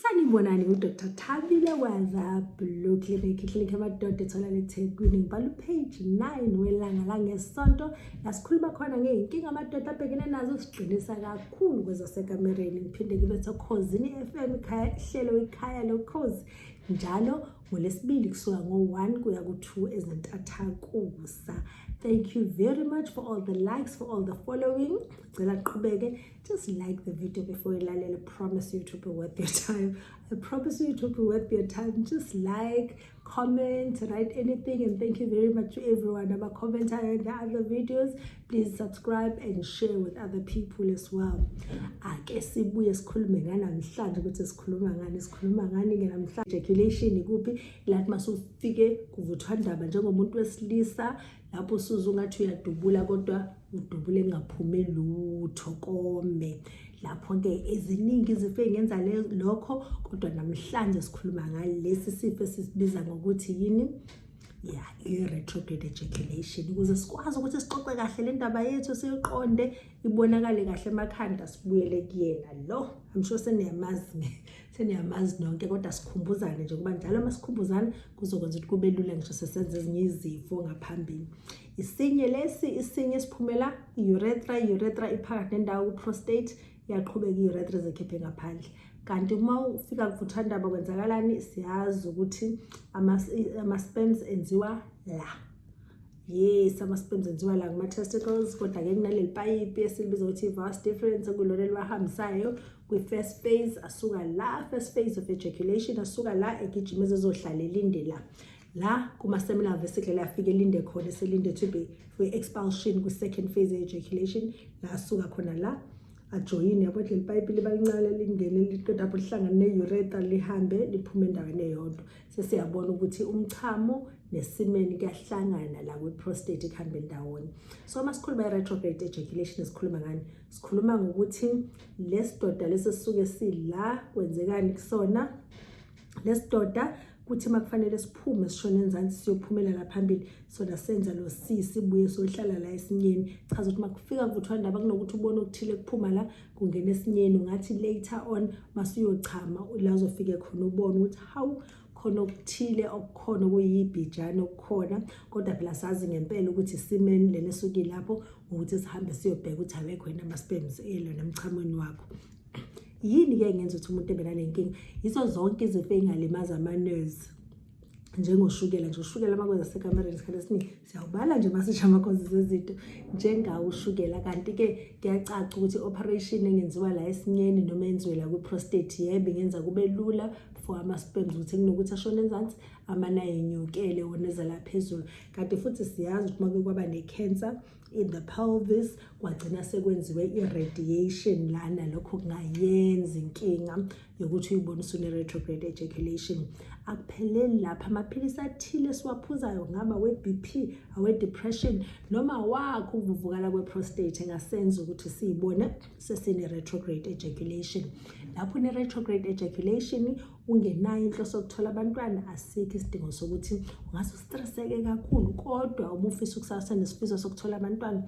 Sanibonani, nguDr Thabile Waza Blue Clinic, iklinikhi yamadoda etholakala eThekwini. Ngibhala upage 9 welanga langesonto la sikhuluma khona ngey'nkinga amadoda abhekene nazo, siqinisa kakhulu kwezasekamereni. Ngiphinde ngibe soKhozini FM, ikhaya ihlelo Ikhaya Lokhozi, njalo ngoLwesibili kusuka ngo-1 kuya ku-2 ezintathakusa. Thank you very much for all the likes, for all the following. Cela qhubeke, just like the video before you lalela. Promise you to be worth your time. I promise you to be worth your time. Just like, comment, write anything, and thank you very much to everyone abacommentayo in the other videos. Please subscribe and share with other people as well. Ake sibuye sikhulume nganamhlanje ukuthi sikhuluma ngani. Sikhuluma ngani-ke namhlanje? Ejaculation ikuphi lathi masufike kuvuthwandaba njengomuntu wesilisa, lapho usuze ungathi uyadubula kodwa udubule kungaphumi lutho, kome lapho-ke. Eziningi izifo ey'ngenza lokho, kodwa namhlanje sikhuluma ngalesi sifo esisibiza ngokuthi yini ya, i-retrograde ejaculation. Ukuze sikwazi ukuthi sixoxe kahle le ndaba yethu, siyiqonde, ibonakale kahle emakhanda, sibuyele kuyena lo. I'm sure seniyamazi, seniyamazi nonke, kodwa sikhumbuzane nje, kuba njalo uma sikhumbuzana kuzokwenza ukuthi kube lula ngisho sesenza ezinye izifo ngaphambili. Isinye lesi, isinye siphumela i-urethra. I-urethra iphakathi nendawo ku-prostate, iyaqhubeka i-urethra izekhiphe ngaphandle. Kanti uma ufika kuvuthwandaba kwenzakalani? Siyazi ukuthi ama-sperms enziwa la. Yes, ama-sperms enziwa la kuma-testicles, kodwa-ke kunaleli payipi esilibiza ukuthi i-vas deferens, okulona eliwahambisayo kwi-first phase. Asuka la, first phase of ejaculation, asuka la egijima ezozohlala elinde la la kuma-seminal vesicle, afike elinde khona, eselinde to be for expulsion kwi-second phase ye-ejaculation. La asuka khona la ajoyine, yabo, leli payipi liba lincane, lingene, liqeda lapho lihlangane ne-urethra, lihambe liphume endaweni eyodwa. Sesiyabona ukuthi umchamo nesemen kuyahlangana la kwi-prostate, kuhambe ndawonye. So uma sikhuluma i-retrograde ejaculation, sikhuluma ngani? Sikhuluma ngokuthi lesidoda lesi sisuke sila, kwenzekani kusona lesidoda? Kuthi makufanele siphume sishone enzansi, siyophumela la phambili, sona senza lo C, sibuye sohlala la esinyeni. Chaza ukuthi makufika kuvuthwandaba, kunokuthi ubone okuthile kuphuma la kungena esinyeni, ungathi later on masuyochama la uzofike khona ubone ukuthi hawu, khona okuthile okukhona okuyibhijana okukhona. Kodwa phela sazi ngempela ukuthi isemen lena esuke lapho, ukuthi sihambe siyobheka ukuthi awekho yini ama-sperms elona emchamweni wakho. Yini-ke engenza ukuthi umuntu ebe nale nkinga? Yizo zonke izifo ey'ngalimaza ama-nerves, njengoshukela nje. Ushukela makwenza sekamereni, isikhathi esiningi siyawubala nje masisho ama-causes ezinto njengawo ushukela. Kanti-ke kuyacaca ukuthi i-operation engenziwa la esinyeni noma enziwe la kwi-prostate, yebo, ingenza kube lula for ama-sperms ukuthi kunokuthi ashone enzansi, amane ayenyukele wona eza la phezulu. Kanti futhi siyazi ukuthi uma kwaba ne-cancer in the pelvis, kwagcina sekwenziwe i-radiation lana, lokho kungayenza inkinga yokuthi uyibone usune-retrograde ejaculation. Akupheleli lapha, amaphilisi athile esiwaphuzayo, ngaba we-BP, awe-depression, noma wakho ukuvuvukala kwe-prostate, engasenza ukuthi siyibone sesine-retrograde ejaculation. Lapho une-retrograde ejaculation ungenayo inhloso yokuthola abantwana, asikho isidingo sokuthi ungase ustresseke kakhulu. Kodwa uma ufisa ukusasa nesifiso sokuthola abantwana,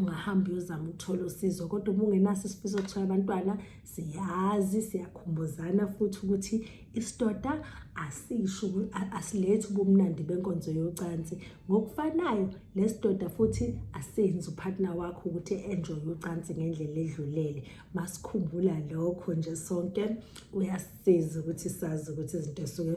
ungahamba uyozama ukuthola usizo. Kodwa uma ungenaso isifiso sokuthola abantwana, siyazi, siyakhumbuzana futhi ukuthi isidoda asisho asilethi ubumnandi benkonzo yocansi. Ngokufanayo lesidoda futhi asenzi upartner wakho ukuthi enjoy ucansi ngendlela edlulele. Masikhumbula lokho nje sonke, kuyasiza ukuthi sazi ukuthi izinto esuke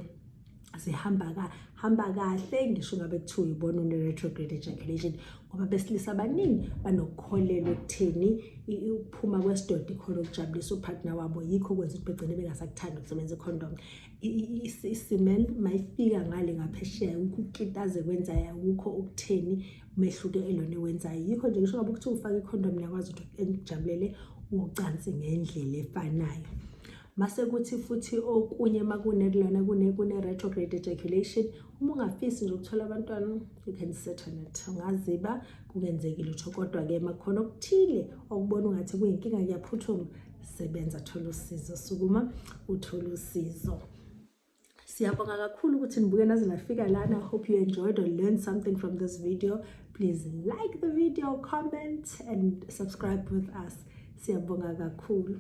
zihamba ka hamba kahle, ngisho ngabe kuthiwa uyibona une-retrograde ejaculation, ngoba besilisa abaningi banokukholelwa ekutheni ukuphuma kwesidoda ikhona okujabulisa upartner wabo, yikho kwenza ukuthi begcine bengasakuthandi ukusebenzisa icondom. Isemen mayifika ngale ngaphesheya, ukukitaze kwenzayo akukho okutheni umehluko elona ewenzayo. Yikho nje ngisho ngabe kuthiwa ufake icondom, niyakwazi ukuthi enijabulele ucansi ngendlela efanayo. Mase kuthi futhi okunye makunekulona kune retrograde ejaculation, uma ungafisi nje ukuthola abantwana, you can sit on it, ungaziba kungenzeki lutho. Kodwa-ke makukhona okuthile okubona ungathi kuyinkinga, kuyaphuthuma, sebenza, thola usizo, sukuma uthole usizo. Siyabonga kakhulu ukuthi nibuke naze nafika lana. Hope you enjoyed or learned something from this video. Please like the video, comment and subscribe with us. Siyabonga kakhulu.